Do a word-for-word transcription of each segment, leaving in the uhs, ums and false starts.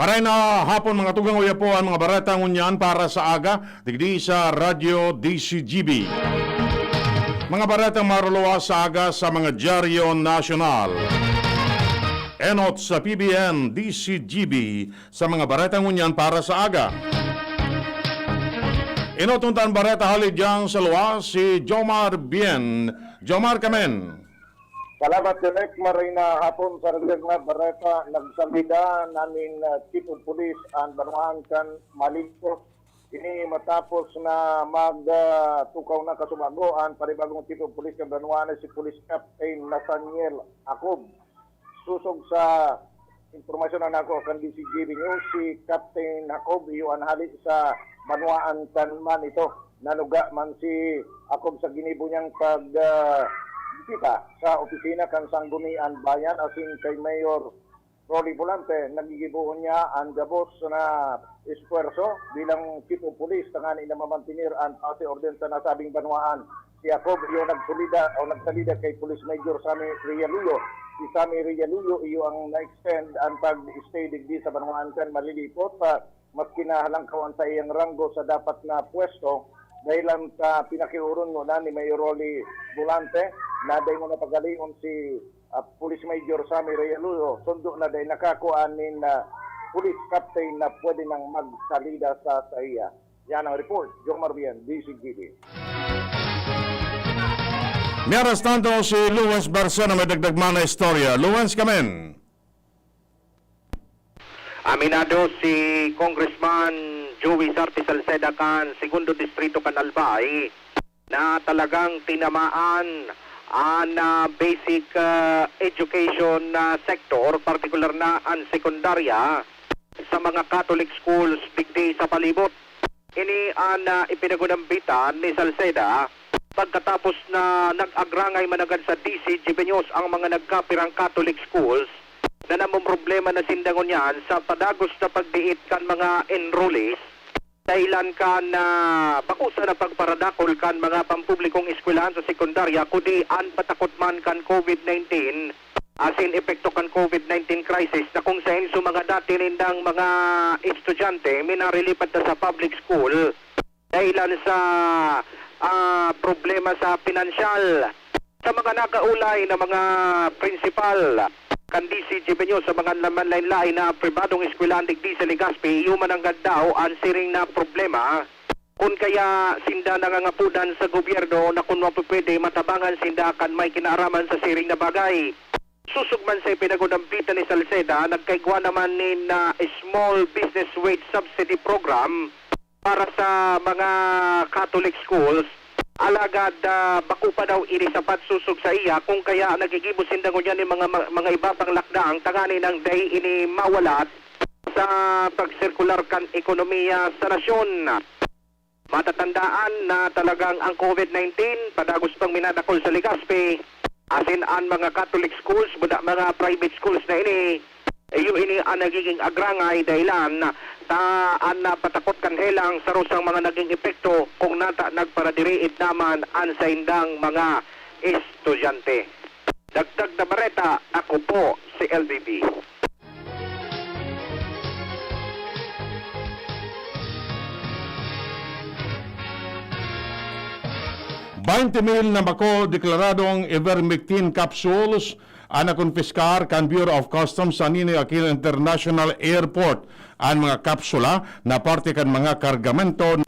Maray na hapon, mga tugang, uya po an mga bareta ngunyan para sa aga, digdi sa Radyo D C G B. Mga baretang maruluwas sa aga sa mga dyaryo nasyonal. Enot sa P B N D C G B sa mga bareta ngunyan para sa aga. Enot unta an bareta hale diyan sa luwas, si Jomar Bien. Jomar, kamen. Salamat, Direk. Maray na hapon sa dagdag na bareta. Nagsalida nanin, ah, Chief of Police an banwaan kan Malipo. Ini matapos na mag, ah, tukaw na kasubago an panibagong Chief of Police kan banwaan na si Police Captain Nathaniel Acob. Sosog sa impormasyon na nako kan D C G B News, si Captain Jacob iyo an hale sa banwaan kan Manito. Nanuga man si Jacob sa ginibo niyang pag, ah, bisita sa opisina kan Sangguniang Bayan asin kay Mayor Rolly Volante. Nagigibohon niya an gabos na esfuerso bilang Chief of Police tanganing na mamantener an pasi orden sa nasabing banwaan. Si Jacob iyo nagsalida o nagsalida kay Police Major Sammy Realuyo. Si Sammy Realuyo iyo ang na-extend an pag-stay digdi sa banwaan kan Malilipot, ah, maski na halangkaw an saiyang ranggo sa dapat na pwesto, dahelan sa pinakiuron ngona ni Mayor Rolly Volante na dai ngona pagalion si, ah, Police Major Sammy Realuyo, sundo na dai nakakua nin, ah, police captain na pwede nang magsalida sa saiya. Yan ang report, Jomar Bien, D C G B. Mientras tanto, si Luis Barcena may dagdag man na istorya. Luis, kamen. Aminado si Congressman Joey Sarte Salceda kan Segundo Distrito kan Albay na talagang tinamaan an, ah, basic, ah, education na sector, partikular na an sekundarya, sa mga Catholic schools digdi sa palibot. Ini an, ah, ipinagunambitan ni Salceda pagkatapos na nag-agrangay managad sa D C G B News ang mga nagkapirang Catholic schools na namomroblema na sinda ngunyan sa padagos na pagdiit kan mga enrollees, dahilan kan, ah, bako sana pagparadakol kan mga pampublikong eskwelahan sa sekundarya, kundi an patakot man kan COVID nineteen asin epekto kan COVID nineteen crisis na kung saen sa mga dati nindang mga estudyante minarilipat na sa public school dahilan sa, ah, problema sa pinansyal. Sa mga nakaulay na mga prinsipal kan D C G B News sa mga naman lain-lain na pribadong eskwelahan digdi sa Legazpi, iyo mananggad daw an siring na problema. Kun kaya sinda nangangapodan sa gobyerno na kun mapupwede matabangan sinda kan may kinaaraman sa siring na bagay. Sosog man sa ipinagunambitan ni Salceda, nagkaigwa naman nin, ah, Small Business Wage Subsidy Program para sa mga Catholic schools. Alagad, ah, bako pa daw ini sapat sosog sa iya, kung kaya nagigibo sinda ngunyan nin mga, mga iba pang lakdang tanganing dai ini mawalat sa pagsirkular kan ekonomiya sa nasyon. Matatandaan na talagang ang COVID nineteen padagos pang minadakol sa Legazpi, asin an mga Catholic schools, buda mga private schools na ini, iyo ini an nagiging agrangay dahilan ta an napatakot kan helang saro sang mga naging epekto kung nata nagparadiriid naman an saindang mga estudyante. Dagdag na bareta, ako po si L B B. Baynte mil na bako deklaradong ivermectin capsules an nakonpiskar kan Bureau of Customs sa Ninoy Aquino International Airport. An mga kapsula na parte kan mga kargamento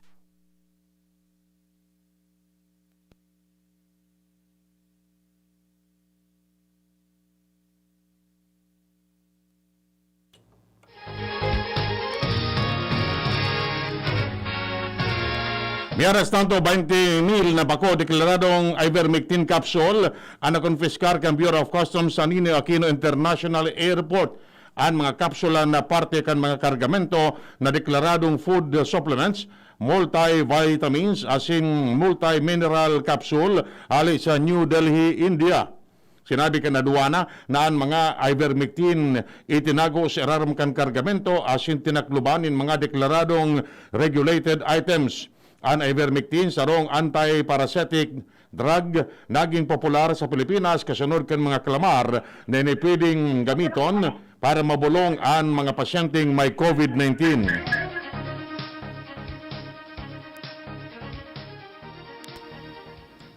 Mientras tanto, baynte mil na bako deklaradong ivermectin capsule an nakonpiskar kan Bureau of Customs sa Ninoy Aquino International Airport. An mga kapsula na parte kan mga kargamento na deklaradong food supplements, multivitamins asin multimineral capsule hale sa New Delhi, India. Sinabi kan aduana na an mga ivermectin itinago sa irarom kan kargamento asin tinakloban nin mga deklaradong regulated items. An ivermectin sarong antiparasitic drug naging popular sa Pilipinas kasunod kan mga kalamar na ini pwedeng gamiton para mabolong an mga pasyenteng may COVID nineteen.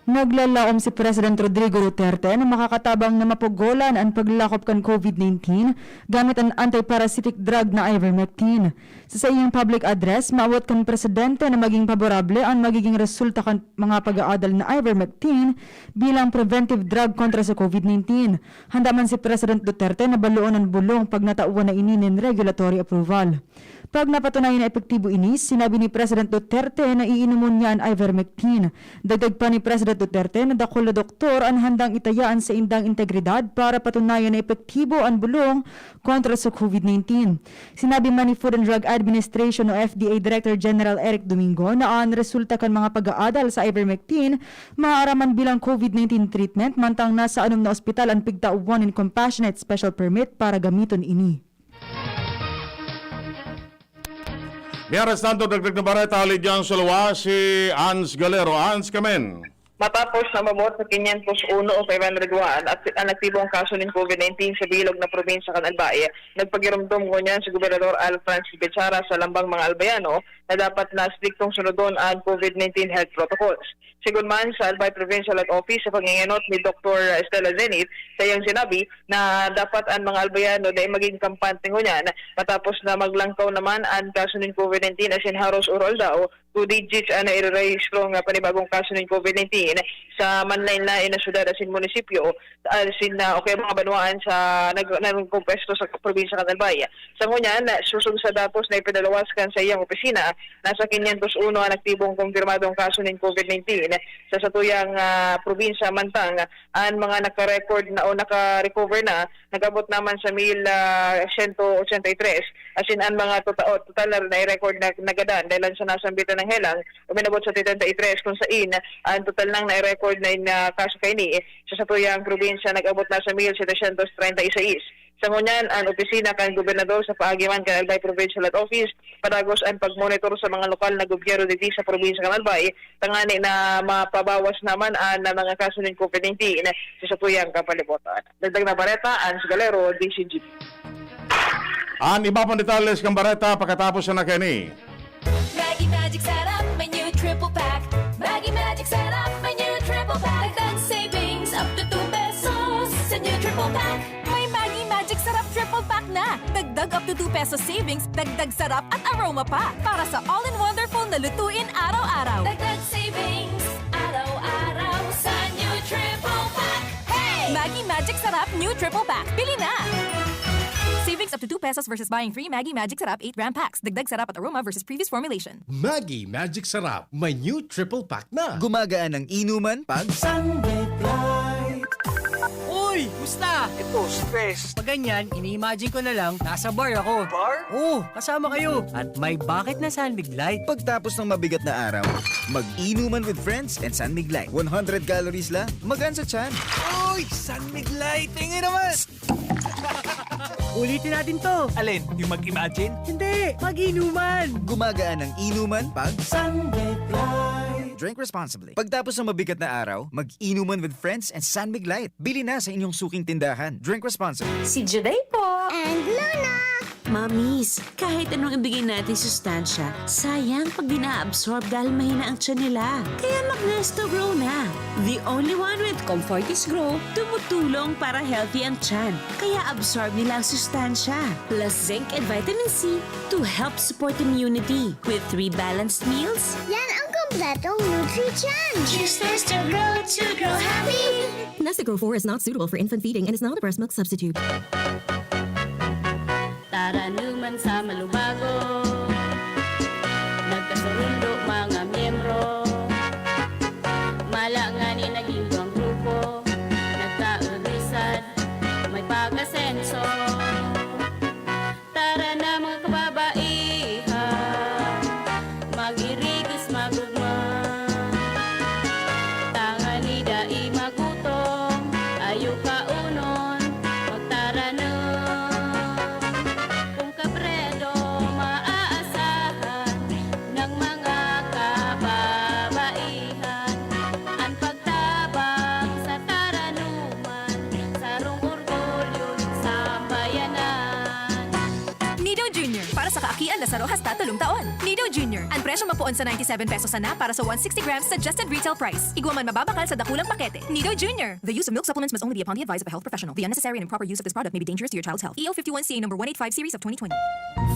Naglalaom si President Rodrigo Duterte na makakatabang na mapugolan an paglakop kan COVID nineteen gamit an antiparasitic drug na ivermectin. Sa saiyang public address, maawot kan presidente na maging paborable an magiging resulta kan mga pag-aadal na ivermectin bilang preventive drug kontra sa COVID nineteen. Handa man si President Duterte na baloon an bolong pag natawan na ini nin regulatory approval. Pag napatunayan na epektibo ini, sinabi ni President Duterte na iinomon niya an ivermectin. Dagdag pa ni President Duterte na dakul na doktor an handang itaya an saindang integridad para patunayan na epektibo an bolong kontra sa COVID nineteen. Sinabi man ni Food and Drug Administration o F D A Director General Eric Domingo na an resulta kan mga pag-aadal sa ivermectin maaaraman bilang COVID nineteen treatment, mantang nasa anom na ospital an pigtawan nin Compassionate Special Permit para gamiton ini. Mientras tanto, dagdag na bareta, hali diyan sa luwas, si Ans Galero. Ans, kamen. Matapos na umabot sa quinientos uno o five hundred one at ang aktibong kaso nin COVID nineteen sa bilog na probinsya kan Albay, nagpagiromdom ngunyan si Gobernador Al Francis Bichara sa lambang mga Albayano na dapat na striktong sunodon ang COVID nineteen health protocols. Sigon man sa Albay Provincial Health Office sa pangingenot ni Doktor Stella Zenith, sa iyang sinabi na dapat ang mga Albayano dai maging kampante ngunyan matapos na maglangkaw naman ang kaso nin COVID nineteen asin haros oro-aldaw, two digits ang nairerehistro nga panibagong kaso nin COVID nineteen sa manlaen-laen na syudad asin munisipyo, asin na, o kaya mga banwaan sa nag-, nagkumpwesto sa probinsya kan Albay. Sa ngunyan, sosog sa datos na ipinaluwas kan sa iyang opisina, nasa quinientos uno ang aktibong kumpirmadong kaso nin COVID nineteen sa satuyang, ah, probinsya, mantang an mga naka-record na o naka-recover na nag-abot naman sa mil, ah, siyento ochenta y tres. Asin an mga tota-, o, total na nai-record na nagadan dahil sa nasambit na nanghelang, uminabot sa setenta y tres, kung sain an total nang nai-record na in, ah, kaso kaini sa satuyang probinsya nag-abot na sa mil setecientos treinta y seis. Sa ngunyan, an opisina kan gobernador sa paagi man kan Albay Provincial Health Office padagos an pagmonitor sa mga lokal na gobyerno digdi sa probinsya kan Albay, tangani na mapabawas naman an mga kaso nin COVID nineteen sa satuyang kapalibutan. Dagdag na bareta, Ans Galero, D C G P. An iba pang detalles kan bareta pakatapos na kaini. Maggi Magic Sarap, may new triple pack. Maggi Magic Sarap, may new triple pack. Dagdag savings up to two pesos sa new triple pack. May Maggi Magic Sarap triple pack na. Dagdag up to two pesos savings, dagdag sarap at aroma pa. Para sa all-in-wonderful na lutuin araw-araw. Dagdag savings, araw-araw sa new triple pack. Hey! Maggi Magic Sarap new triple pack. Bili na! Savings up to two pesos versus buying three Maggi Magic Sarap eight gram packs. Dagdag sarap at aroma versus previous formulation. Maggi Magic Sarap, may new triple pack na. Gumagaan ang inuman pag Sunlight. Uy! Musta? Ito, stress. Pag ganyan, ini-imagine ko na lang, nasa bar ako. Bar? Oo, kasama kayo. At may bakit na San Mig Light. Pagtapos ng mabigat na araw, mag-inuman with friends and San Mig Light. One hundred calories lang, magaan sa tiyan. Uy! San Mig Light! Tingin naman! Ulitin natin to. Alin? Yung mag-imagine? Hindi, mag-inuman. Gumagaan ang inuman pag Sunlight. Drink responsibly. Pagtapos ng mabigat na araw, mag-inuman with friends and San Mig Light. Bili na sa inyong suking tindahan. Drink responsibly. Si Juday po. And Luna. Mommies, kahit anong ibigay natin sustansya, sayang pag di na-absorb dahil mahina ang tiyan nila. Kaya mag-Nesto Grow na. The only one with Comfortis Grow, tumutulong para healthy ang tiyan. Kaya absorb nila ang sustansya. Plus zinc and vitamin C to help support immunity. With three balanced meals, yan ang kompletong Nutri-Tiyan. Choose Nesto Grow to grow happy. Nesto Grow four is not suitable for infant feeding and is not a breast milk substitute. Taranuman sa Malubago, nagkasurundo mga miyembro. Mala ngani naging duwang grupo, nagkaugusad, may pag-asenso. Tara na, mga kababaihan, mag-irigos, mag-ugma. Tangali dai magutom, ayo kaonon, magtaranom. Kung kabredo maaasahan ng mga kababaihan, an pagta- Aro hasta tolong taon. Nido Junior. Ang presyong mapoon sa ninety-seven pesos sana para sa one sixty grams suggested retail price. Igwa man mababakal sa dakulang pakete. Nido Junior. The use of milk supplements must only be upon the advice of a health professional. The unnecessary and improper use of this product may be dangerous to your child's health. E O fifty-one C A number one eight five series of twenty twenty.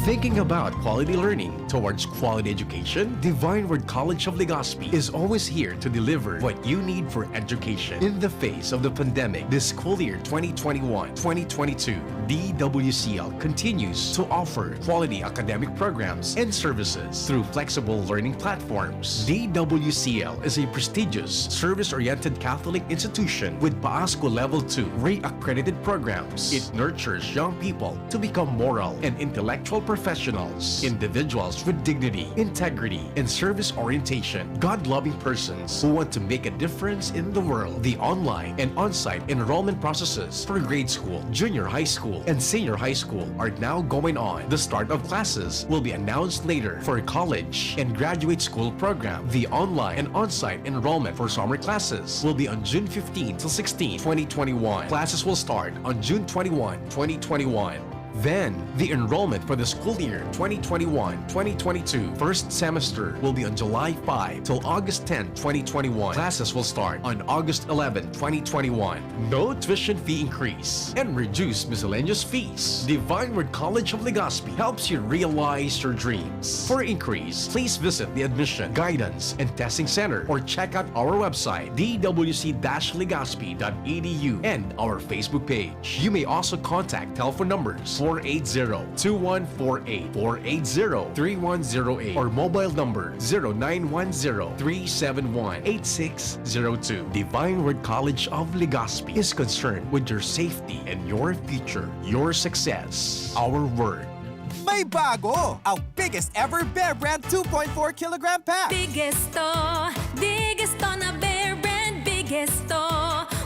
Thinking about quality learning towards quality education? Divine Word College of Legazpi is always here to deliver what you need for education. In the face of the pandemic, this school year twenty twenty-one twenty twenty-two, D W C L continues to offer quality academic programs and services through flexible learning platforms. D W C L is a prestigious, service-oriented Catholic institution with PAASCU Level two re-accredited programs. It nurtures young people to become moral and intellectual professionals, individuals with dignity, integrity, and service orientation, God-loving persons who want to make a difference in the world. The online and on-site enrollment processes for grade school, junior high school, and senior high school are now going on. The start of classes will be announced later. For college and graduate school program, the online and on-site enrollment for summer classes will be on June fifteen to sixteen, twenty twenty-one. Classes will start on June twenty-one, twenty twenty-one. Then, the enrollment for the school year twenty twenty-one twenty twenty-two first semester will be on July five till August tenth, twenty twenty-one. Classes will start on August eleventh, twenty twenty-one. No tuition fee increase and reduced miscellaneous fees. Divine Word College of Legazpi helps you realize your dreams. For inquiries, please visit the Admission, Guidance, and Testing Center or check out our website, D W C dash legazpi dot E D U, and our Facebook page. You may also contact telephone numbers four eight zero, two one four eight, four eight zero, three one zero eight, or mobile number zero nine one zero, three seven one, eight six zero two. Divine Word College of Legazpi is concerned with your safety and your future, your success. Our word. May bago! Ang biggest ever Bear Brand two point four kilogram pack! Biggest to, biggest to na Bear Brand, biggest to.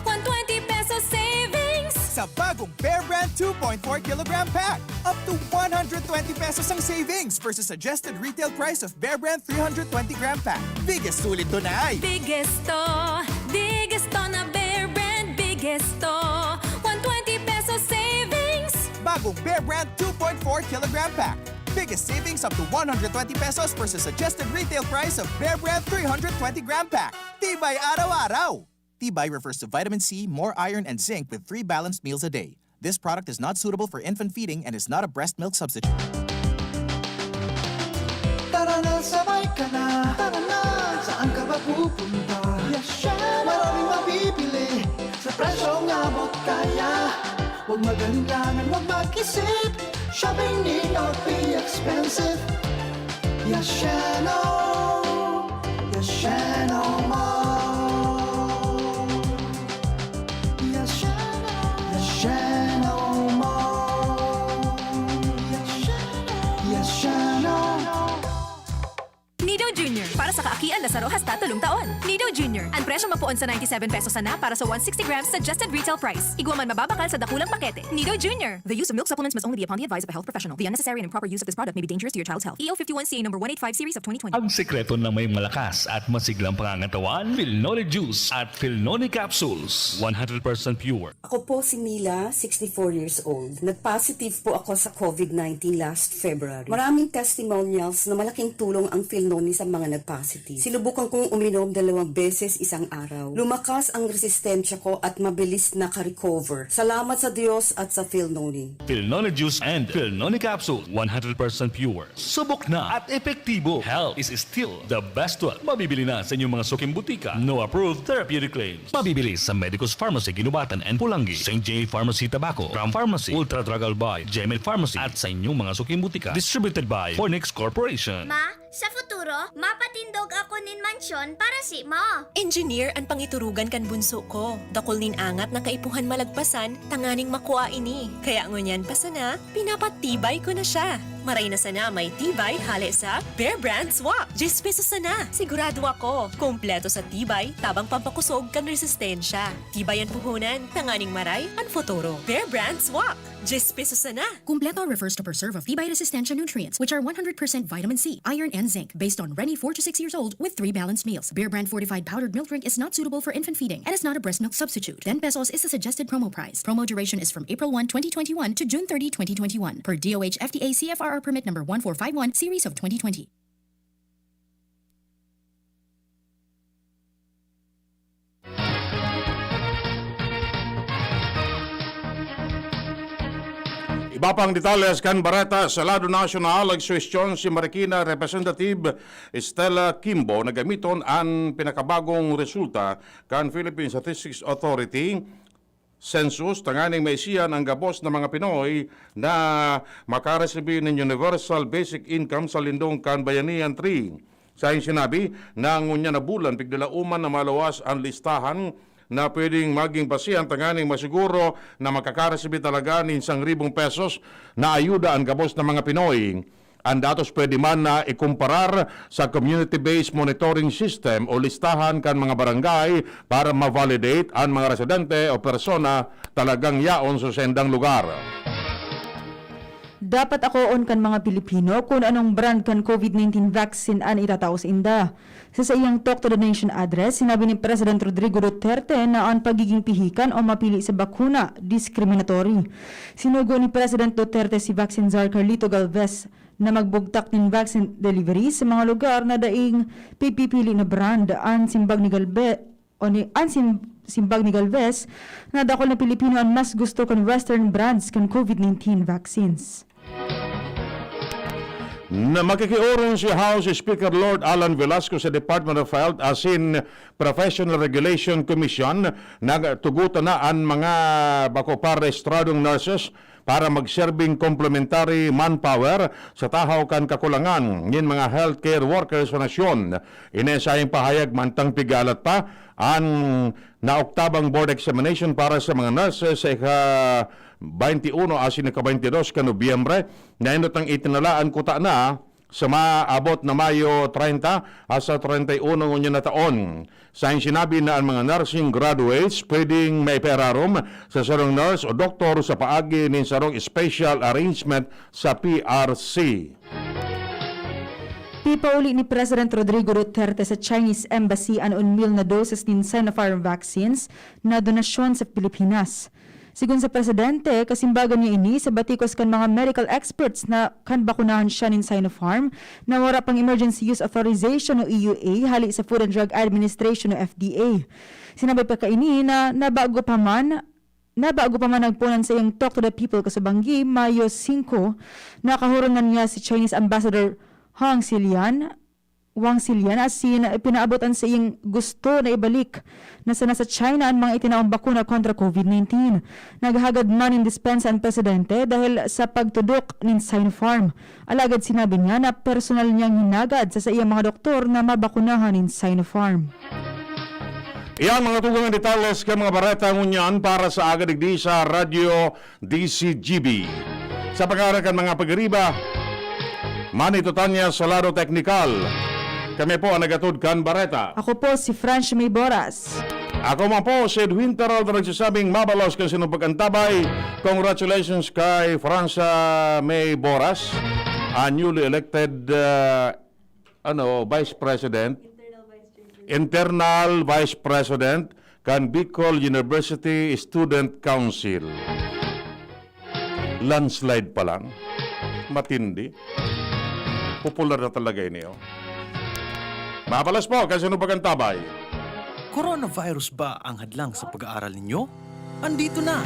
One twenty pesos savings! Sa bagong Bear Brand two point four kilogram pack, up to one hundred twenty pesos ang savings versus suggested retail price of Bear Brand three hundred twenty gram pack. Biggest sulit to na ay! Biggest to, biggest to na Bear Brand, biggest to. One twenty pesos savings! Bagong Bear Brand two point four kilogram pack. Biggest savings up to one hundred twenty pesos versus suggested retail price of Bear Brand three hundred twenty gram pack. Tibay araw-araw! Tibay refers to vitamin C, more iron, and zinc with three balanced meals a day. This product is not suitable for infant feeding and is not a breast milk substitute. Tara na, sabay ka na. Tara na, saan ka ba pupunta? Yes, siya. Maraming mabibili sa presyong abot kaya. Huwag mag-alinlangan, huwag mag-isip. Shopping need not be expensive. Yasheno, Yasheno Mall. Yasheno, Yasheno Mall. Yasheno, Yasheno. Nido Junior, para sa kaakian na saro hasta tolong taon. Nido Junior, ang presyong mapoon sa ninety-seven pesos sana para sa one sixty grams suggested retail price. Igwa man mababakal sa dakulang pakete. Nido Junior. The use of milk supplements must only be upon the advice of a health professional. The unnecessary and improper use of this product may be dangerous to your child's health. E O fifty-one C A number one eight five series of twenty twenty. Ang sekreto ng may malakas at masiglang pangangatawan, Filnoni Juice at Filnoni Capsules, one hundred percent pure. Ako po si Mila, sixty-four years old. Nag-positive po ako sa covid nineteen last February. Maraming testimonials na malaking tulong ang Filnoni sa mga nag-positive. Sinubukan kong uminom dalawang beses isang araw. Lumakas ang resistensya ko at mabilis naka-recover. Salamat sa Diyos at sa Filnoni. Filnoni Juice and Filnoni Capsule, one hundred percent pure. Subok na at epektibo. Health is still the best wealth. Mabibili na sa inyong mga suking butika. No approved therapeutic claims. Mabibili sa Medicus Pharmacy, Guinobatan and Pulangi, Saint J Pharmacy, Tabaco, Ram Pharmacy, Ultra Drug Albay, Gemed Pharmacy, at sa inyong mga suking butika. Distributed by Fornix Corporation. Ma, sa futuro, mapatindog ako nin mansyon para si mo. Engineer an pangiturugan kan bunso ko. Dakul nin angat na kaipuhan malagpasan tanganing makua ini. Kaya ngunyan pa sana, pinapatibay ko na siya. Maray na sana may tibay hale sa Bear Brand Swak. Diyes pesos sana. Sigurado ako, kompleto sa tibay, tabang pampakosog kan resistensya. Tibay an puhunan, tanganing maray an futuro. Bear Brand Swak. Diyes pesos sana. Kumpleto refers to preserve of tibay resistensya nutrients, which are one hundred percent vitamin C, iron, and zinc, based on Reni four to six years old with three balanced meals. Bear Brand fortified powdered milk drink is not suitable for infant feeding and is not a breast milk substitute. Ten pesos is the suggested promo price. Promo duration is from April one, twenty twenty-one to June thirty, twenty twenty-one, per D O H F D A C F R or Permit Number one four five one, Series of twenty twenty. Iba pang detalles kan bareta sa lado nasyonal, nagsuhestyon si Marikina Representative Stella Kimbo na gamiton an pinakabagong resulta kan Philippine Statistics Authority census tanganing maisihan an gabos na mga Pinoy na makaresibi nin Universal Basic Income sa lindong kan Bayanihan three. Sa sinabi na ngunyan na bulan, pigdalauman na maluwas an listahan na pwedeng maging basehan tanganing masiguro na makakaresibi talaga nin sarong ribong pesos na ayuda an gabos na mga Pinoy. An datos pwede man na ikumparar sa community-based monitoring system o listahan kan mga barangay para ma-validate an mga residente o persona talagang yaon sa sendang lugar. Dapat akoon kan mga Pilipino kun anong brand kan COVID nineteen vaccine an itatao sainda. Sa saiyang Talk to the Nation address, sinabi ni President Rodrigo Duterte na an pagiging pihikan o mapili sa bakuna, discriminatory. Sinugo ni President Duterte si Vaccine Czar Carlito Galvez na magbugtak nin vaccine delivery sa mga lugar na daing pipipili na brand. An simbag ni Galvez, o ni, an sim, simbag ni Galvez na dakul na Pilipino an mas gusto kan Western brands kan COVID nineteen vaccines. Na makikiorong si House Speaker Lord Alan Velasco sa Department of Health asin Professional Regulation Commission, nagtugutan na an mga bako pa rehistradong nurses para magserbing complementary manpower sa tahaw kan kakulangan nin mga healthcare workers sa nasyon. Ini sa pahayag mantang pigalat pa an naoktabang board examination para sa mga nurses sa ika-twenty-one asin ika-twenty-two kan Nobyembre, na inutang itinala an kuta na sa maabot na Mayo treinta hasta treinta y uno ngunyan na taon. Sa sinabi na an mga nursing graduates pwedeng maipairarom sa sarong nurse o doktor sa paagi nin sarong special arrangement sa P R C. Pipauli ni President Rodrigo Duterte sa Chinese Embassy an one mil na doses nin Sinopharm vaccines na donasyon sa Pilipinas. Sigon sa presidente, kasimbagan niya ini sa batikos kan mga medical experts na kan bakunahan siya nin Sinopharm na wara pang emergency use authorization o E U A hali sa Food and Drug Administration o F D A. Sinabi pa kaini na nabago pa man nabago pa man nagpoon sa iyang Talk to the People kasubanggi, Mayo singko, nakahuron na niya si Chinese Ambassador Hong Xilian Wang Silian asin pinaabot an saiyang gusto na ibalik na sana sa China an mga itinaong bakuna kontra COVID nineteen. Naghagad man nin dispensa an presidente dahil sa pagtudok nin Sinopharm. Alagad sinabi niya na personal niyang hinagad sa saiyang mga doktor na mabakunahan nin Sinopharm. Iyan mga tugang detalles kan mga bareta ngunyan para sa aga digdi sa Radyo D C G B. Sa pangaran kan mga pagiriba, Manny Totanya sa lado teknikal. Kami po ang nagatod kan bareta. Ako po si Franz May Boras. Ako man po si Edwin Peralta nagsasabing mabalos kan sinong pag-antabay. Congratulations kay Franza May Boras, a newly elected uh, ano, Vice President, Internal Vice President kan Bicol University Student Council. Landslide pa lang. Matindi. Popular na talaga ini, oh. Mapalas po, kasi ano pag-antabay? Coronavirus ba ang hadlang sa pag-aaral ninyo? Andito na